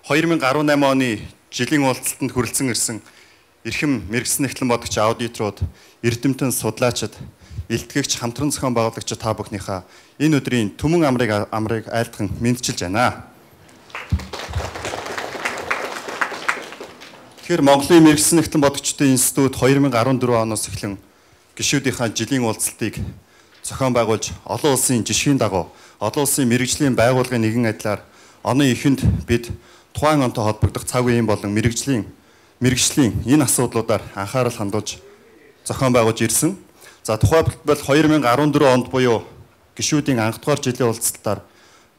2018 оны жилийн уулзалтанд хүрэлцэн ирсэн эрхэм мэргэсэн нэгтлэн бодогч аудиторууд, эрдэмтэн судлаачид, илтгэгч, хамтран зохион байгуулагч та бүхнийхээ энэ өдрийн түмэн амрыг айлтган мэндчилж байна. Тэгэхээр Монголын мэргэсэн нэгтлэн бодогчдын институт 2014 оноос эхлэн гишүүдийнхээ жилийн уулзалтыг зохион байгуулж, олон улсын жишгийн дагуу олон улсын мэргэжлийн байгууллагын нэгэн адилаар оны эхэнд бид тухайн онтой холбогдох цаг үеийн болон мэргэжлийн энэ асуудлуудаар анхаарал хандуулж зохион байгуулж ирсэн. За тухайлбал 2014 онд буюу гишүүдийн анхдугаар жилийн уулзалтаар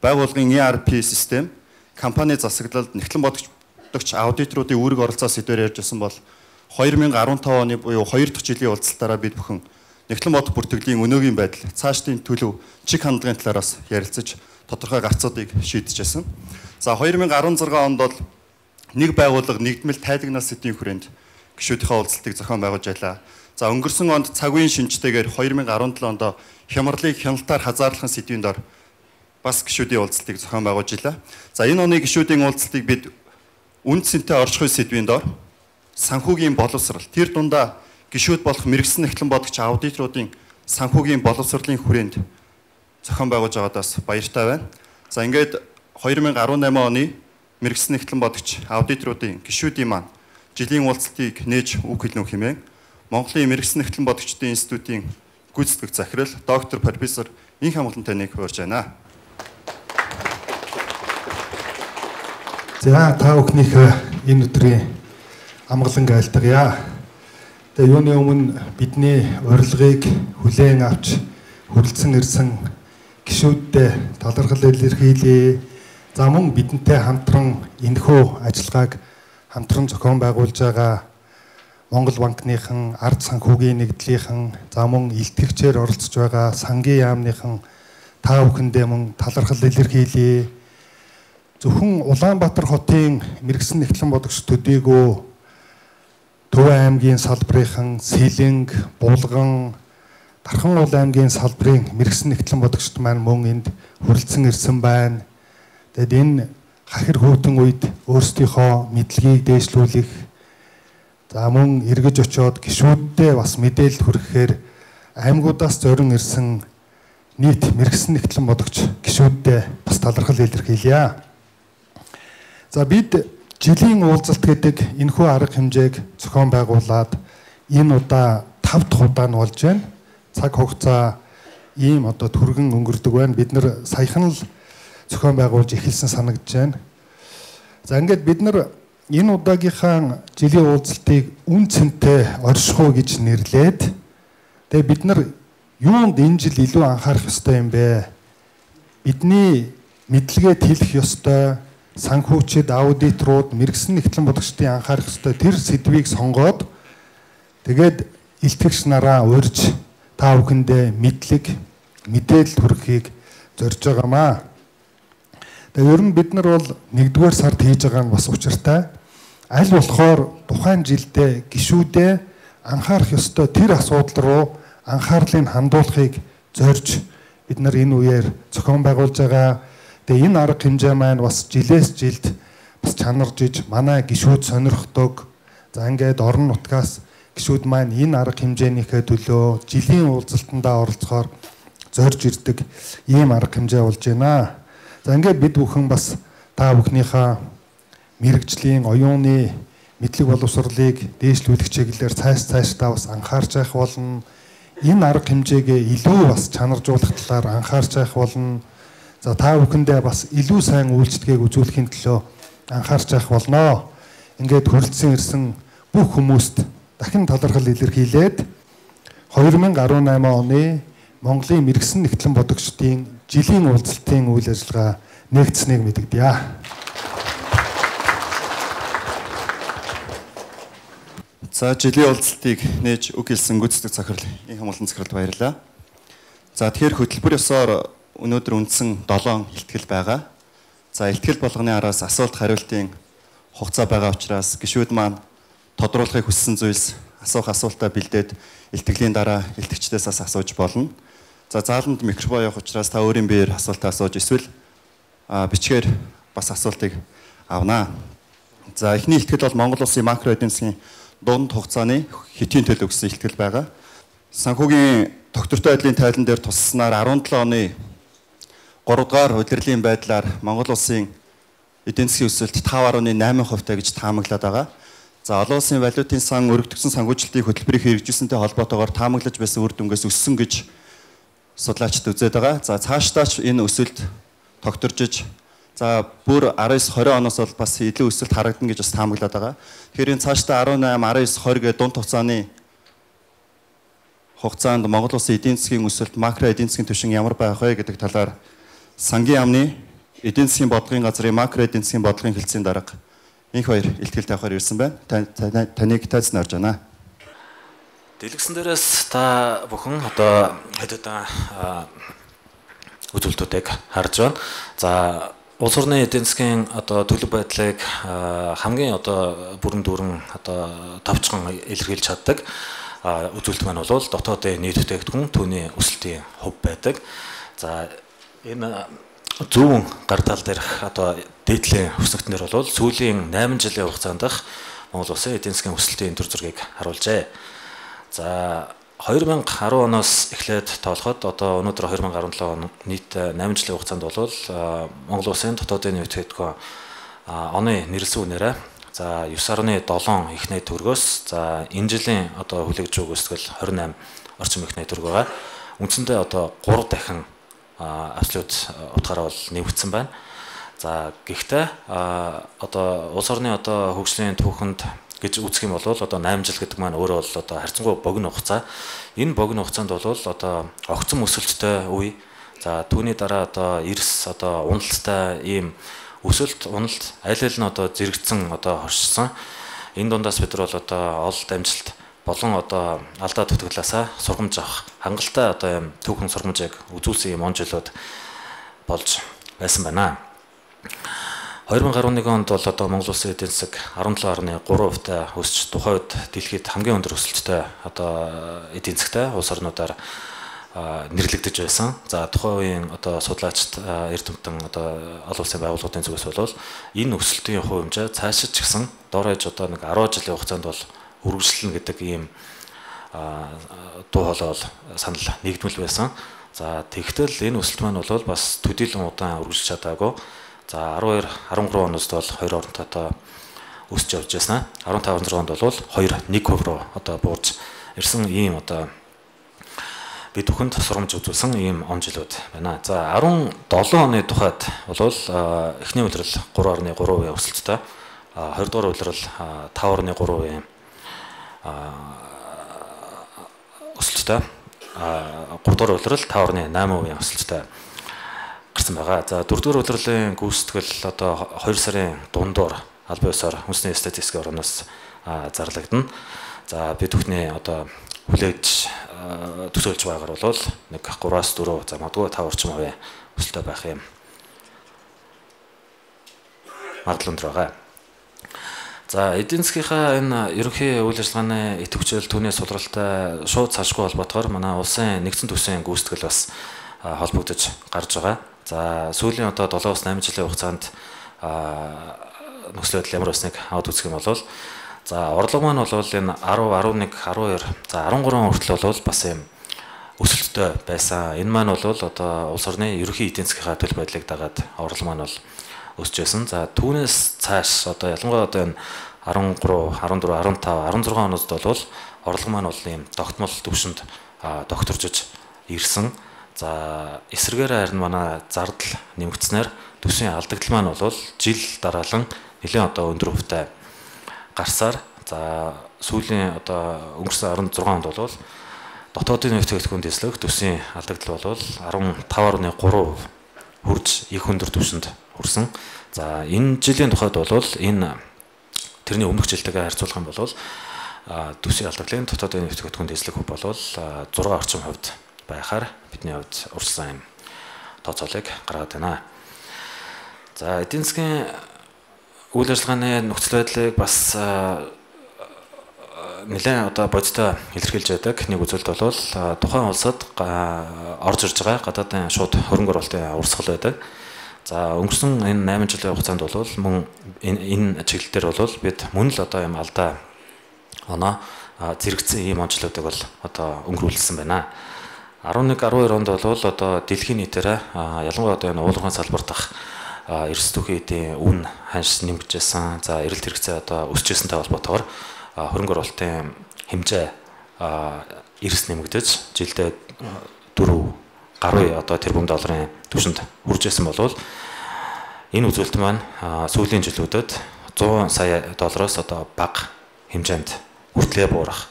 байгууллагын ERP систем, компани засаглалд нэгтлэн бодогч аудиторуудын үүрэг оролцоо сэдвээр ярьж байсан бол 2015 оны буюу хоёр дахь жилийн уулзалтаараа бид бүхэн нэгтлэн бодох бүртгэлийн өнөөгийн байдал, цаашдын төлөв, чиг хандлагын талаараас ярилцаж тодорхой гарцуудыг шийдэж байсан. За 2016 онд бол нэг байгууллага нэгдмэл тайлагнал сэдвийн хүрээнд гишүүдийнхээ уулзалтыг зохион байгуулж байлаа. За өнгөрсөн онд цаг үеийн шинжтэйгээр 2017 онд хямралыг хяналтаар хазаарлахын сэдвийн дор бас гишүүдийн уулзалтыг зохион байгуулж илаа. За энэ оны гишүүдийн уулзалтыг бид үн цэнтэй оршихуй сэдвийн дор санхүүгийн боловсрал, тэр дундаа гишүүд болох мэргэсэн нэгтлэн бодогч аудиторуудын санхүүгийн боловсролын хүрээнд зохион байгуулж байгаадаас баяртай байна. За ингээд 2018 оны мэргэсэн нэгтлэн бодогч аудиторуудын гишүүдийн маань жилийн уулзалтыг нээж үг хэлнэ хэмээн Монголын мэргэсэн нэгтлэн бодогчдын институтийн гүйцэтгэх захирал доктор профессор Инх Амгалан таныг урьж байна. За та бүхнийхээ энэ өдрийн амгаланг айлтгая. Тэгээ юуны өмнө бидний урилгыг хүлээн авч хүрэлцэн ирсэн гишүүддээ талархал илэрхийлье. За мөн бидэнтэй хамтран энэхүү ажиллагааг хамтран зохион байгуулж байгаа Монгол банкныхан, ард санхүүгийн нэгдлийнхэн, за мөн илтгэгчээр оролцож байгаа сангийн яамныхан та бүхэндээ мөн талархал илэрхийлье. Зөвхөн Улаанбаатар хотын мэргэсэн нэгтлэн бодогч төдийгүй Төв аймгийн салбарынхан, Сэлэнг, Булган, Дархан уул аймгийн салбарын мэргэсэн нэгтлэн бодогчд маань мөн энд хүрэлцэн ирсэн байна. Тэгэд энэ хахир хүйтэн үед өөрсдийнхөө мэдлэгийг дээшлүүлэх, за мөн эргэж очиод гишүүддээ бас мэдээлэл хүргэхээр аймагудаас зорин ирсэн нийт мэргэсэн нэгтлэн бодогч гишүүддээ бас талархал илэрхийлье. За бид жилийн уулзалт гэдэг энэхүү арга хэмжээг зохион байгуулад энэ удаа 5 дахь удаа нь болж байна. Цаг хугацаа ийм одоо түргэн өнгөрдөг байна. Бид нар саяхан л зохион байгуулж эхэлсэн санагдаж байна. За ингээд бид нар энэ удаагийнхаа жилийн уулзалтыг үн цэнтэй оршихуй гэж нэрлээд тэгээ бид нар юунд энэ жил илүү анхаарах ёстой юм бэ? Бидний мэдлэгээ тэлэх ёстой санхүүчид, аудиторууд, мэргэсэн нэгтлэн бодогчдын анхаарах ёстой тэр сэдвийг сонгоод тэгээд илтгэгч нараа урьж та бүхэндээ мэдлэг, мэдээлэл хүргэхийг зорж байгаамаа. Тэгээд ер нь бид нар бол 1-р сард хийж байгаа нь бас учиртай. Аль болохоор тухайн жилдээ гишүүдээ анхаарах ёстой тэр асуудал руу анхаарлыг хандуулахыг зорж бид нар энэ үеэр зохион байгуулж байгаа. Тэгээ энэ арга хэмжээ маань бас жилээс жилд бас чанарж иж манай гишүүд сонирхдог. За ингээд орон нутгаас гишүүд маань энэ арга хэмжээнийхээ төлөө жилийн уулзалтандаа оролцохоор зорж ирдэг ийм арга хэмжээ болж байна. За ингээд бид бүхэн бас та бүхнийхээ мэргэжлийн, оюуны мэдлэг боловсролыг дээшлүүлэх чиглэлээр цаашдаа бас анхаарч явах болно. Энэ арга хэмжээгээ илүү бас чанаржуулах талаар анхаарч явах болно. За та бүхэндээ бас илүү сайн үйлчлэгийг үзүүлэхийн төлөө анхаарч явах болно. Ингээд хүрэлцэн ирсэн бүх хүмүүст дахин талархал илэрхийлээд 2018 оны Монголын мэргэсэн нэгтлэн бодогчдын жилийн уулзалтын үйл ажиллагаа нэгдсэнийг мэдэгдъя. За жилийн уулзалтыг нээж үг хэлсэн гүйцэтгэх захирал Инх Амгалан захиралд баярлалаа. За тэгэхээр хөтөлбөр ёсоор өнөөдөр үндсэн 7 илтгэл байгаа. За илтгэл болгоны араас асуулт хариултын хугацаа байгаа учраас гишүүд маань тодруулахыг хүссэн зүйлс асуух асуултаа бэлдээд илтгэлийн дараа илтгэгчдээс бас асууж болно. За зааланд микрофон явах учраас та өөрийн биеэр асуултаа асууж эсвэл бичгээр бас асуултыг авнаа. За эхний ихтгэл бол Монгол улсын макро эдийн засгийн дунд хугацааны хэтийн төлөв гэсэн ихтгэл байгаа. Санхүүгийн тогтвортой байдлын тайлан дээр тусалснаар 17 оны 3 дугаар улирлын байдлаар Монгол улсын эдийн засгийн өсөлт 5.8% гэж таамаглаад байгаа. За олон улсын валютын сан өргөдөгсөн санхүүжилтийн хөтөлбөрийг хэрэгжүүлсэнтэй холбоотойгоор таамаглаж байсан үр дүнгээс өссөн гэж судлаачид үзээд байгаа. За цаашдаа ч энэ өсөлт тогтворжиж за бүр 19-20 оноос бол бас илүү өсөлт харагдана гэж бас таамаглаад байгаа. Тэгэхээр энэ цаашдаа 18, 19, 20 гэх дунд хугацааны хугацаанд Монгол улсын эдийн засгийн өсөлт, макро эдийн засгийн түвшин ямар байх вэ гэдэг талаар Сангийн яамны эдийн засгийн бодлогын газрын макро эдийн засгийн бодлогын хэлтсийн дарга инх хоёр илтгэл тавихаар ирсэн байна. Таныг тайзан орж байна. Дэлгэсэн дээрээс та бүхэн одоо хэд хэдэн үзүүлэлтүүдийг харж байна. За улс орны эдийн засгийн одоо төлөв байдлыг хамгийн одоо бүрэн дүүрэн одоо товчхон илэрхийлж чаддаг үзүүлэлт маань бол дотоодын нийт бүтээгдэхүүн түүний өсөлтийн хувь байдаг. За энэ зүүн гар тал дээрх одоо дээдлийн өснөгтнөр бол сүүлийн 8 жилийн хугацаанд Монгол улсын эдийн засгийн өсөлтийн төр зургийг харуулжээ. За 2010 оноос эхлээд тоолоход одоо өнөөдөр 2017 он нийт 8 жилийн хугацаанд бол Монгол улсын дотоодын нийт бүтээгдэхүүн оны нэрлсэн үнээрээ за 9.7 их найд төгрөгөөс за энэ жилийн одоо хүлээгдэж байгаа өсгөл 28 орчим их найд төгрөг байгаа. Үндсэндээ одоо 3 дахин абсолют утгаараа бол нэмэгдсэн байна. За гэхдээ одоо улс орны одоо хөгжлийн түүхэнд гэж үзэх юм бол одоо 8 жил гэдэг маань өөрөө бол одоо харьцангуй богино хугацаа. Энэ богино хугацаанд бол одоо огцом өсөлттэй үе. За түүний дараа одоо эрс одоо уналттай ийм өсөлт уналт аль аль нь одоо зэрэгцэн одоо хоршсон. Энэ дундаас бид нар бол одоо ололт амжилт болон одоо алдаа дутагдлаасаа сургамж авах хангалттай одоо юм түүхэн сургамжийг үзүүлсэн юм он жилүүд болж байсан байна. 2011 онд бол одоо Монгол улсын эдийн засаг 17.3% өсч тухайн үед дэлхийд хамгийн өндөр өсөлттэй одоо эдийн засгтай улс орнуудаар нэрлэгдэж байсан. За тухайн үеийн одоо судлаачид эрдэмтэн одоо олон улсын байгууллагуудын зүгээс бол энэ өсөлтийн хувь хэмжээ цаашид ч гэсэн дор хаяж одоо нэг 10 жилийн хугацаанд бол үргэлжлэнэ гэдэг ийм дуу хоолой бол санал нэгдмэл байсан. За тэгтэл энэ өсөлт маань бол бас төдийлөн удаан үргэлжлэж чадаагүй. За 12, 13 оноос бол 2 оронтой өсөж явж байсан. 15, 16 онд бол 2.1% руу одоо буурч ирсэн ийм одоо бид бүхэнд сургамж үзүүлсэн ийм он жилүүд байна. За 17 оны тухайд бол эхний улирал 3.3% өсөлттэй, 20 дугаар улирал 5.3% өсөлттэй, 3 дугаар улирал 5.8% өсөлттэй гарсан байгаа. За 4 дугаар улирлын гүйцэтгэл одоо 2 сарын дундуур албан ёсоор үндэсний статистикийн орноос зарлагдана. За бид бүхний одоо хүлээж төсөөлж байгаагаар бол нэг 3-аас 4, за магадгүй 5 орчим хувийн өсөлттэй байх юм магадлал өндөр байгаа. За эдийн засгийнхаа энэ ерөнхий үйл ажиллагааны идэвхжил түүний сулралтай шууд салшгүй холбоотойгоор манай улсын нэгдсэн төсвийн гүйцэтгэл бас холбогдож гарч байгаа. За сүүлийн одоо 7-8 жилийн хугацаанд нөхцөл байдал ямар байсныг аваад үзэх юм бол за орлого маань бол энэ 10, 11, 12, за 13 хүртэл бол бас юм өсөлттэй байсан. Энэ маань бол одоо улс орны ерөнхий эдийн засгийнхаа төлөв байдлыг дагаад орлого маань бол өсөж байсан. За түүнээс цааш одоо ялангуяа одоо энэ 13, 14, 15, 16 оноос бол орлого маань бол ийм тогтмол түвшинд тогтворжиж ирсэн. За эсрэгээр харин манай зардал нэмэгдснээр төсвийн алдагдал маань бол жил дараалан нэлээд одоо өндөр хувьтай гарсаар за сүүлийн одоо өнгөрсөн 16 онд бол дотоодын нефть бүтээгдэхүүн дэслэх төсвийн алдагдал бол 15.3% хүрж их өндөр түвшинд хүрсэн. За энэ жилийн тухайд бол энэ тэрний өмнөх жилтэйгээ харьцуулах юм бол төсвийн алдагдлын дотоодын нефть бүтээгдэхүүн дэслэх хувь бол 6 орчим хувьд байхаар бидний хувьд урьдчилсан юм тооцоолыг гаргаад байна. За эдийн засгийн үйл ажиллагааны нөхцөл байдлыг бас нэлээд одоо бодиттой илэрхийлж байдаг нэг үзүүлэлт бол тухайн улсад орж ирж байгаа гадаадын шууд хөрөнгө оруулалтын урсгал байдаг. За өнгөрсөн энэ 8 жилийн хугацаанд бол мөн энэ чиглэл дээр бол бид мөн л одоо юм алдаа оноо зэрэгцсэн ийм онцлогыг бол одоо өнгөрүүлсэн байна. 11 12 онд бол одоо дэлхийн нийтээр ялангуяа одоо энэ уулуурхайн салбар дахь эрс түүхийн эдийн үн ханш нэмэгдэжсэн. За эрэлт хэрэгцээ одоо өсөж байсантай холбоотойгоор хөрөнгө оруулалтын хэмжээ эрс нэмэгдэж жилдээ 4 гаруй одоо тэрбум долларын түвшинд хүрч байсан бол энэ үзүүлэлт маань сүүлийн жилүүдэд 100 сая доллароос одоо бага хэмжээнд хүртлээ буурах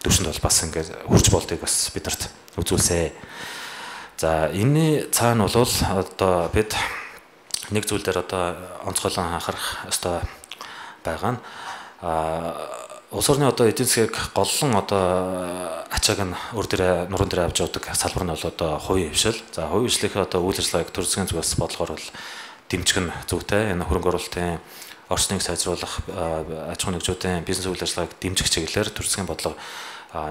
түвшинд бол бас ингээд хүрч болдгийг бас бидэрт үзүүлсэ. За энэний цаана бол одоо бид нэг зүйл дээр одоо онцгойлон анхаарах ёстой байгаа нь улс орны одоо эдийн засгийг голлон одоо ачааг нь өр дээрээ нуруунд дээрээ авч явдаг салбар нь бол одоо хувийн хвшил. За хувийн хвшлийнхээ одоо үйл ажиллагааг төр засгийн зүгээс бодлогоор бол дэмжих нь зүйтэй. Энэ хөрөнгө оруулалтын орчныг сайжруулах, аж ахуйн нэгжүүдийн бизнес үйл ажиллагааг дэмжих чиглэлээр төр засгийн бодлого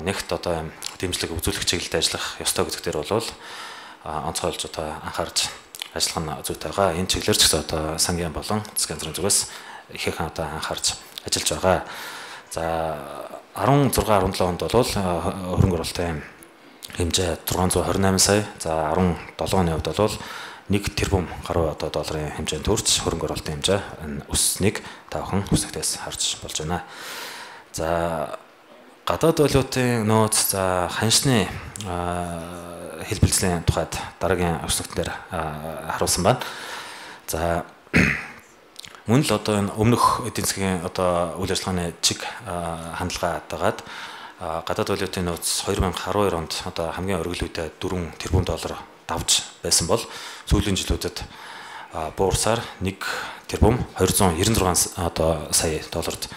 нэгт одоо дэмжлэг үзүүлэх чиглэлд ажиллах ёстой гэдэг дээр бол онцгойлж одоо анхаарч ажиллах нь зүйтэй байгаа. Энэ чиглэлээр ч гэсэн одоо сангийн болон засгийн газрын зүгээс ихээхэн одоо анхаарч ажиллаж байгаа. За 16 17 онд бол хөрөнгө оруулалтын хэмжээ 628 сая. За 17 оны хувьд бол 1 тэрбум гаруй одоо долларын хэмжээнд хүрч хөрөнгө оруулалтын хэмжээ өссөнийг та бүхэн хүснэгтээс харж болж байна. За гадаад валютын нөөц, за ханшны хэлбэлзлийн тухайд дараагийн өснөгтөн дээр харуулсан байна. За мөн л одоо энэ өмнөх эдийн засгийн одоо үйл ажиллагааны чиг хандлага дагаад гадаад валютын нөөц 2012 онд одоо хамгийн оргил үедээ 4 тэрбум доллар давж байсан бол сүүлийн жилүүдэд буурсаар 1 тэрбум 296 одоо сая долларт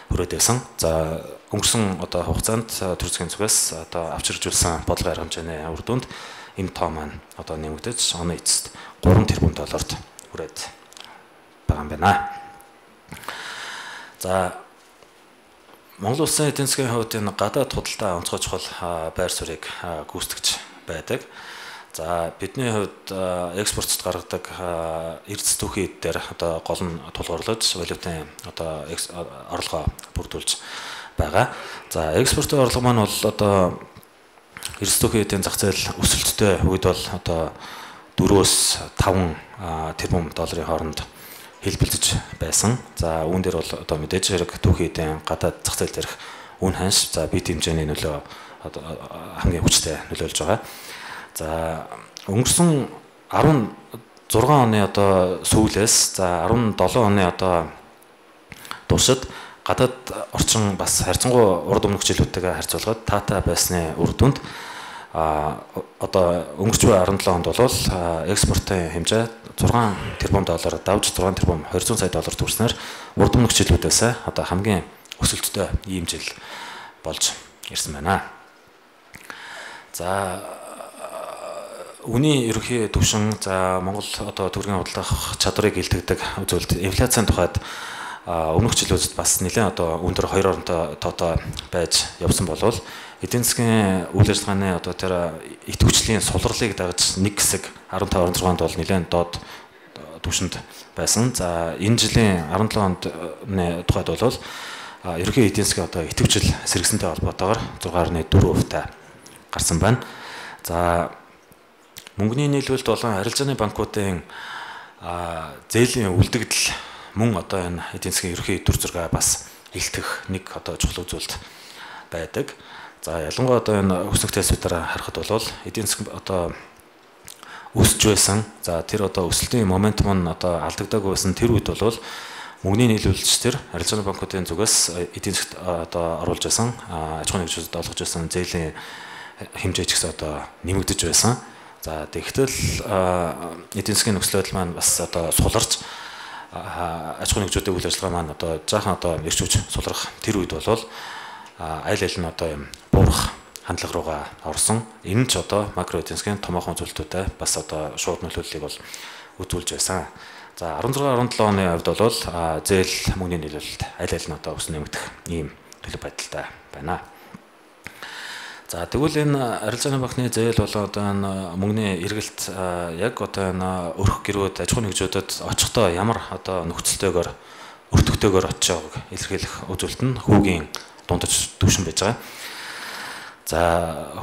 хүрээд байсан. За өнгөрсөн одоо хугацаанд төр засгийн зүгээс одоо авч иржүүлсэн бодлогын арга хэмжээний үр дүнд энэ тоо маань одоо нэмэгдэж оны эцэст 3 тэрбум долларт хүрээд байгаа юм байна. За Монгол улсын эдийн засгийн хувьд энэ гадаад худалдаа онцгой чухал байр суурийг гүйцэтгэж байдаг. За бидний хувьд экспортод гаргадаг эрдэс түүхийн эд дээр одоо гол нь тулгуурлаж валютын одоо орлогоо бүрдүүлж байгаа. За экспортын орлого маань бол одоо эрдэс түүхийн эдийн зах зээл өсөлттэй үед бол одоо 4-өөс 5 тэрбум долларын хооронд хэлбэлзэж байсан. За үүн дээр бол одоо мэдээж хэрэг түүхийн эдийн гадаад зах зээл дээрх үн ханш, за бит хэмжээний нөлөө одоо хамгийн хүчтэй нөлөөлж байгаа. За өнгөрсөн 16 оны одоо сүүлээс за 17 оны одоо туршид гадаад орчин бас харьцангуй урд өмнөх жилүүдтэйгээ харьцуулахад таатай байсны үр дүнд одоо өнгөрч буй 17 онд бол экспортын хэмжээ 6 тэрбум доллар давж 6 тэрбум 200 сая доллар хүрснээр урд өмнөх жилүүдээс одоо хамгийн өсөлттэй ийм жил болж ирсэн байна. За үнийн ерөнхий түвшин, за Монгол одоо төгрөгийн худалдах чадварыг илтгэдэг үзүүлэлт инфляцийн тухайд өмнөх жилүүдэд бас нэлээд одоо өндөр 2 оронтой тоотой байж явсан болвол эдийн засгийн үйл ажиллагааны одоо тэр идэвхжлийн сулралыг дагаж нэг хэсэг 15 16 онд бол нэлээд доод түвшинд байсан. За энэ жилийн 17 онд тухайд бол ерөнхий эдийн засгийн одоо идэвхжил сэргэсэнтэй холбоотойгоор 6.4% та гарсан байна. За мөнгөний нийлүүлэлт болон арилжааны банкуудын зээлийн үлдэгдэл мөн одоо энэ эдийн засгийн ерөнхий дүр зургаа бас илтгэх нэг одоо чухал үзүүлэлт байдаг. За ялангуяа одоо энэ өснөх тест дээр харахад бол эдийн засаг одоо өсөж байсан. За тэр одоо өсөлтийн моментум нь одоо алдагдаагүй байсан тэр үед бол мөнгөний нийлүүлэлт тэр арилжааны банкуудын зүгээс эдийн засагт одоо оруулж байсан, аж ахуйн нэгжүүдэд олгож байсан зээлийн хэмжээ ч гэсэн одоо нэмэгдэж байсан. За тэгтэл эдийн засгийн нөхцөл байдал маань бас одоо суларч аж ахуйн нэгжүүдийн үйл ажиллагаа маань одоо жаахан одоо эрч хүч сулрах тэр үед бол аль аль нь одоо юм буурах хандлага руугаа орсон. Энэ ч одоо макро эдийн засгийн томоохон үзүүлэлтүүдэд бас одоо шууд нөлөөллийг бол үзүүлж байсан. За 16 17 оны хувьд бол зээл мөнгөний нийлүүлэлт аль аль нь одоо өсөн нэмэгдэх ийм төлөв байдалтай байна. За тэгвэл энэ арилжааны банкны зээл болон одоо энэ мөнгөний эргэлт яг одоо энэ өрх гэрүүд аж ахуйн нэгжүүдэд очихдоо ямар одоо нөхцөлтэйгээр өртөгтэйгээр очиж байгааг илэрхийлэх үзүүлэлт нь хүүгийн дундаж түвшин байж байгаа. За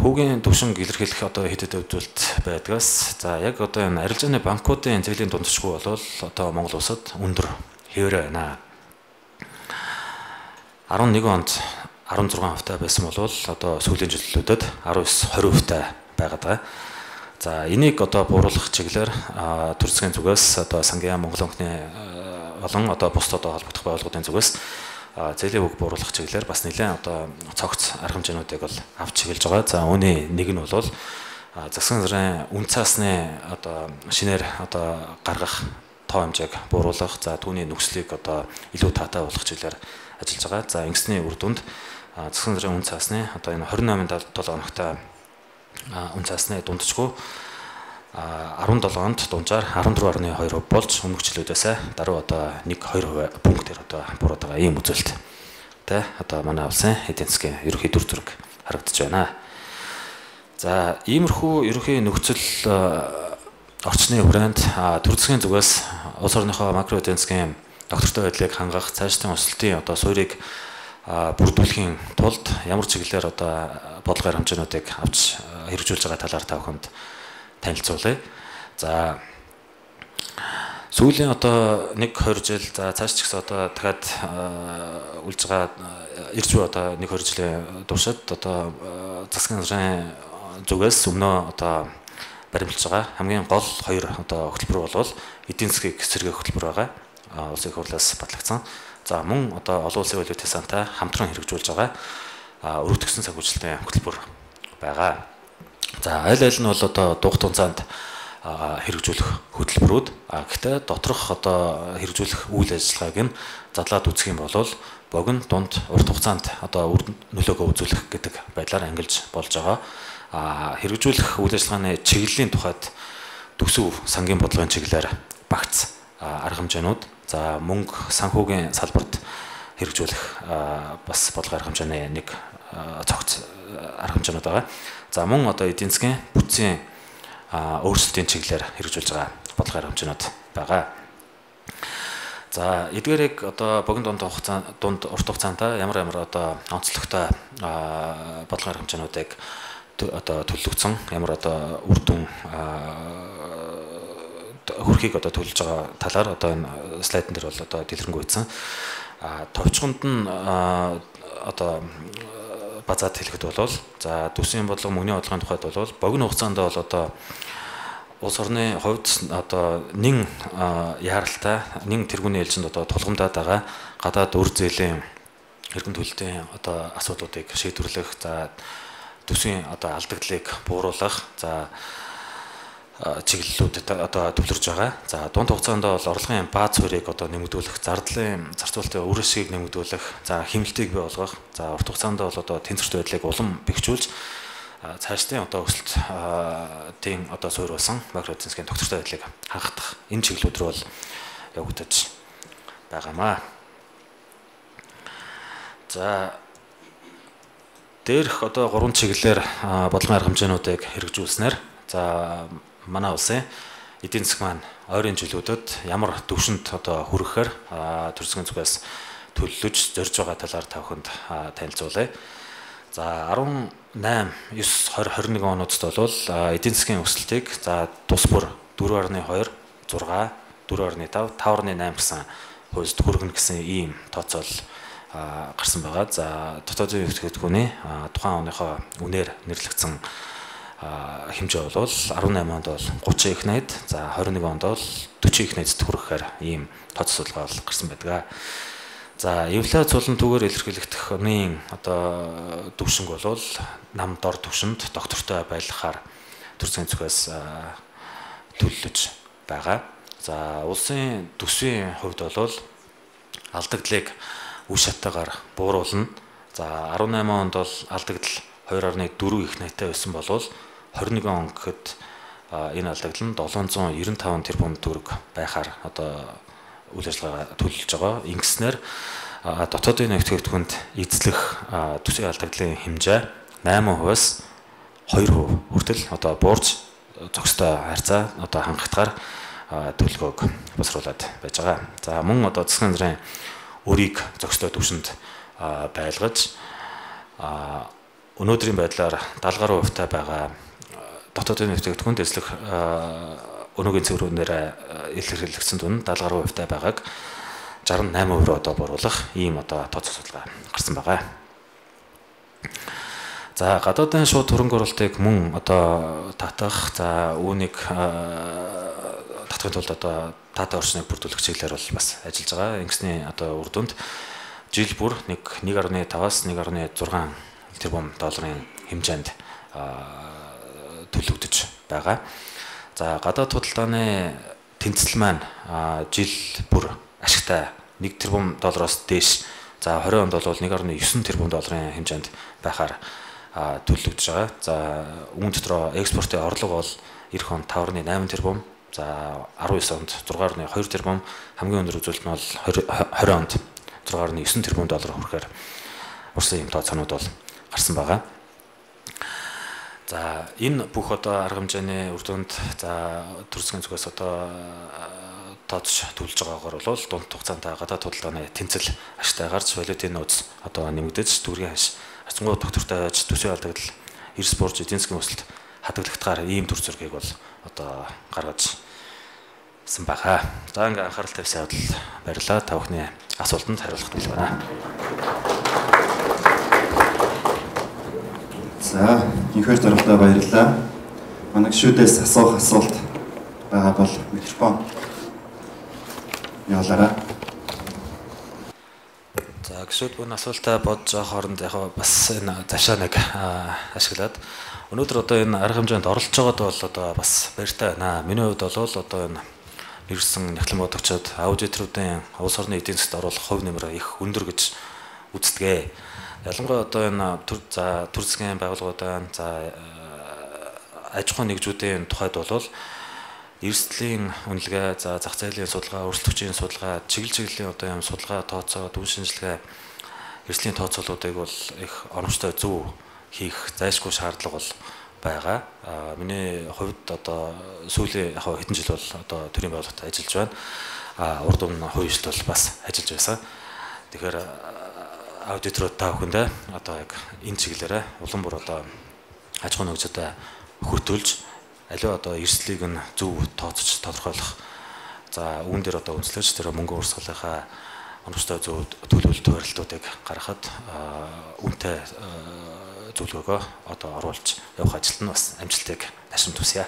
хүүгийн түвшинг илэрхийлэх одоо хэд хэдэн үзүүлэлт байдгаас за яг одоо энэ арилжааны банкуудын зээлийн дундаж хүү бол одоо Монгол улсад өндөр хэвээр байна. 11 онд 16% байсан бол одоо сүүлийн жилүүдэд 19 20% байгаад байгаа. За энийг одоо бууруулах чиглэлээр төр засгийн зүгээс одоо сангийн яам Монгол банкны болон одоо бусд одоо холбогдох байгууллагуудын зүгээс зээлийн үг бууруулах чиглэлээр бас нэлээд одоо цогц арга хэмжээнүүдийг бол авч эхэлж байгаа. За үүний нэг нь бол засгийн газрын үн цаасны одоо шинээр одоо гаргах тоо хэмжээг бууруулах, за түүний нөхцөлийг одоо илүү таатай болгох чиглэлээр ажиллаж байгаа. За ингэсний үр дүнд засгийн газрын үн цаасны одоо энэ 28 7 хоногтой үн цаасны дундчгүй 17 онд дунджаар 14.2% болж өмнөх жилүүдээс даруй одоо 1-2% пунктээр одоо буураад байгаа ийм үзүүлэлт тэ одоо манай улсын эдийн засгийн ерөнхий дүр зураг харагдаж байна. За иймэрхүү ерөнхий нөхцөл орчны хүрээнд төр засгийн зүгээс улс орныхоо макро эдийн засгийн доктортой байдлыг хангах, цаашдын өсөлтийн одоо суурийг бүрдүүлэхийн тулд ямар чиглэлээр одоо бодлогын арга хэмжээнүүдийг авч хэрэгжүүлж байгаа талаар та бүхэнд танилцуулъя. За сүүлийн одоо 1-2 жил за цааш ч гэсэн одоо дахиад үлж байгаа ирж буй одоо 1-2 жилийн туршид одоо засгийн газрын зүгээс өмнөө одоо баримталж байгаа хамгийн гол хоёр одоо хөтөлбөр бол эдийн засгийг сэргээх хөтөлбөр байгаа. Улсын их хурлаас батлагдсан. За мөн одоо олон улсын валютын сантай хамтран хэрэгжүүлж байгаа өргөтгсөн санхүүжилтийн хөтөлбөр байгаа. За аль аль нь бол одоо дух тунцаанд хэрэгжүүлэх хөтөлбөрүүд. Гэхдээ доторх одоо хэрэгжүүлэх үйл ажиллагааг нь задлаад үзэх юм бол богино, дунд, урт хугацаанд одоо үр нөлөөгөө үзүүлэх гэдэг байдлаар ангилж болж байгаа. Хэрэгжүүлэх үйл ажиллагааны чиглэлийн тухайд төсөв сангийн бодлогын чиглэлээр багц арга хэмжээнүүд, за мөнгө санхүүгийн салбарт хэрэгжүүлэх бас бодлогын арга хэмжээний нэг цогц арга хэмжээнүүд байгаа. За мөн одоо эдийн засгийн бүтцийн өөрчлөлтийн чиглэлээр хэрэгжүүлж байгаа бодлогын арга хэмжээнүүд байгаа. За эдгээрийг одоо богино дунд хугацаа дунд урт хугацаанд ямар ямар одоо онцлогтой бодлогын арга хэмжээнүүдийг одоо төлөвлөгдсөн, ямар одоо үр дүн хөрхийг одоо төлөж байгаа талаар одоо энэ слайдн дээр бол одоо дэлгэрэнгүй хийсэн. Товчхонд нь одоо базаад хэлэхэд бол за төсвийн бодлого, мөнгөний бодлогын тухайд бол богино хугацаанд бол одоо улс орны хувьд одоо нэн яаралтай, нэн тэргүүний ээлжинд одоо тулгамдаад байгаа гадаад үр зээлийн эргэн төлөлтийн одоо асуудлуудыг шийдвэрлэх, за төсвийн одоо алдагдлыг бууруулах, за чиглэлүүдэд одоо төвлөрж байгаа. За дунд хугацаанд бол орлогын бааз суурийг одоо нэмэгдүүлэх, зардлын зарцуулалтын үр ашгийг нэмэгдүүлэх, за хэмнэлтийг бий болгох, за урт хугацаанд бол одоо тэнцвэрт байдлыг улам бэхжүүлж цаашдын одоо өсөлтийн одоо суурь болсон макро эдийн засгийн тогтвортой байдлыг хангах энэ чиглэлүүд рүү бол явагдаж байгаамаа. За дээрх одоо гурван чиглэлээр бодлогын арга хэмжээнүүдийг хэрэгжүүлснээр за манай улсын эдийн засаг маань ойрын жилүүдэд ямар түвшинд одоо хүрэхээр төр засгийн зүгээс төлөвлөж зорж байгаа талаар та бүхэнд танилцуулъя. За 18, 9, 20, 21 онуудад бол эдийн засгийн өсөлтийг за тус бүр 4.2, 6, 4.5, 5.8 гэсэн хувьд хүргэнэ гэсэн ийм тооцоол гарсан байгаа. За дотоодын бүтээгдэхүүний тухайн оныхоо үнээр нэрлэгдсэн хэмжээ бол 18 онд бол 30 их найд, за 21 онд бол 40 их найдад хүрэхээр ийм тооцоолол судалгаа бол гарсан байдаг. За инфляц болон түүгээр илэрхийлэгдэх оны одоо түвшинг бол нам дор түвшинд доктортой байлгахаар төр засгийн зүгээс төлөвлөж байгаа. За улсын төсвийн хувьд бол алдагдлыг үе шаттайгаар бууруулна. За 18 онд бол алдагдал 2.4 их найтай байсан бол 21 он гэхэд энэ алдагдал нь 795 тэрбум төгрөг байхаар одоо үйл ажиллагаа төлөвлөж байгаа. Ингэснээр дотоодын бүтээгдэхүүнд эзлэх төсвийн алдагдлын хэмжээ 8%-аас 2% хүртэл одоо буурч зохистой харьцаа одоо хангахтгаар төлөвлөгөөг боловсруулад байж байгаа. За мөн одоо засгийн газрын өрийг зохистой түвшинд байлгаж өнөөдрийн байдлаар 70 гаруй хувьтай байгаа дотоодын бүтээгдэхүүнд эзлэх өнөөгийн цэврүүнээр илэрхийлэгдсэн дүн 70 гаруй хувьтай байгааг 68% руу одоо бууруулах ийм одоо тооцоо судалгаа гарсан байгаа. За гадаадын шууд хөрөнгө оруулалтыг мөн одоо татах, за үүнийг татахын тулд одоо таатай орчныг бүрдүүлэх чиглэлээр бол бас ажиллаж байгаа. Ингэсний одоо үр дүнд жил бүр 1.5-аас 1.6 тэрбум долларын хэмжээнд төлөвлөгдөж байгаа. За гадаад худалдааны тэнцэл маань жил бүр ашигтай 1 тэрбум доллароос дээш, за 20 онд бол 1.9 тэрбум долларын хэмжээнд байхаар төлөвлөгдөж байгаа. За үүн дотроо экспортын орлого бол эх онд 5.8 тэрбум, за 19 онд 6.2 тэрбум, хамгийн өндөр үзүүлэлт нь бол 20 онд 6.9 тэрбум доллар хүрэхээр урсан юм тооцоонууд бол гарсан байгаа. За энэ бүх одоо арга хэмжээний үр дүнд за төр засгийн зүгээс одоо тооцож төлж байгаагаар бол дунд хугацаанд гадаад худалдааны тэнцэл ашигтай гарч валютын нөөц одоо нэмэгдэж төгрөгийн ханш харьцангуй тогтвортой байж төсвийн алдагдал эрс бурж эдийн засгийн өсөлт хадгалагдахаар ийм төр зургийг бол одоо гаргажсан байгаа. За ингээ анхаарал тавьсан явдал баярлалаа. Та бүхний асуултанд хариулах бэлэн байна. За, инхээр зорилготой баярлалаа. Манай гишүүдээс асуух асуулт байгаа бол микрофон явуулаарай. За, гишүүд бүх асуултаа бодож байгаа хооронд яг бас энэ завшаа нэг ашиглаад өнөөдөр одоо энэ арга хэмжээнд оролцож байгаад бол одоо бас баяртай байна. Миний хувьд бол одоо энэ мэргэсэн нягтлан бодогчид аудиторуудын улс орны эдийн засгт оруулах хувь нэмэр их өндөр гэж үздэг. Ялангуяа одоо энэ төр засгийн байгууллагууд байна. За аж ахуйн нэгжүүдийн тухайд бол эрсдлийн үнэлгээ, за зах зээлийн судалгаа, өрсөлдөгчийн судалгаа, чиглэл чиглэлийн одоо юм судалгаа, тооцоо, дүн шинжилгээ, эрсдлийн тооцоолуудыг бол их оновчтой зөв хийх зайлшгүй шаардлага бол байгаа. Миний хувьд одоо сүүлийн яг хэдэн жил бол одоо төрийн байгууллагад ажиллаж байна. Урд өмнө хувийн хвшилт бол бас ажиллаж байсан. Тэгэхээр аудиторууд та бүхэндээ одоо яг энэ чиглэлээрээ улам бүр одоо аж ахуйн нэгжүүдэд хөтөлж аливаа одоо эрсдлийг нь зөв тооцож тодорхойлох, за үүн дээр одоо үнэлж тэр мөнгө урсгалынхаа оновчтой зөв төлөвлөлт хуваарлтуудыг гаргахад үнэтэй зөвлөгөөгөө одоо оруулж явах ажилд нь бас амжилтыг ташрамт хүсье.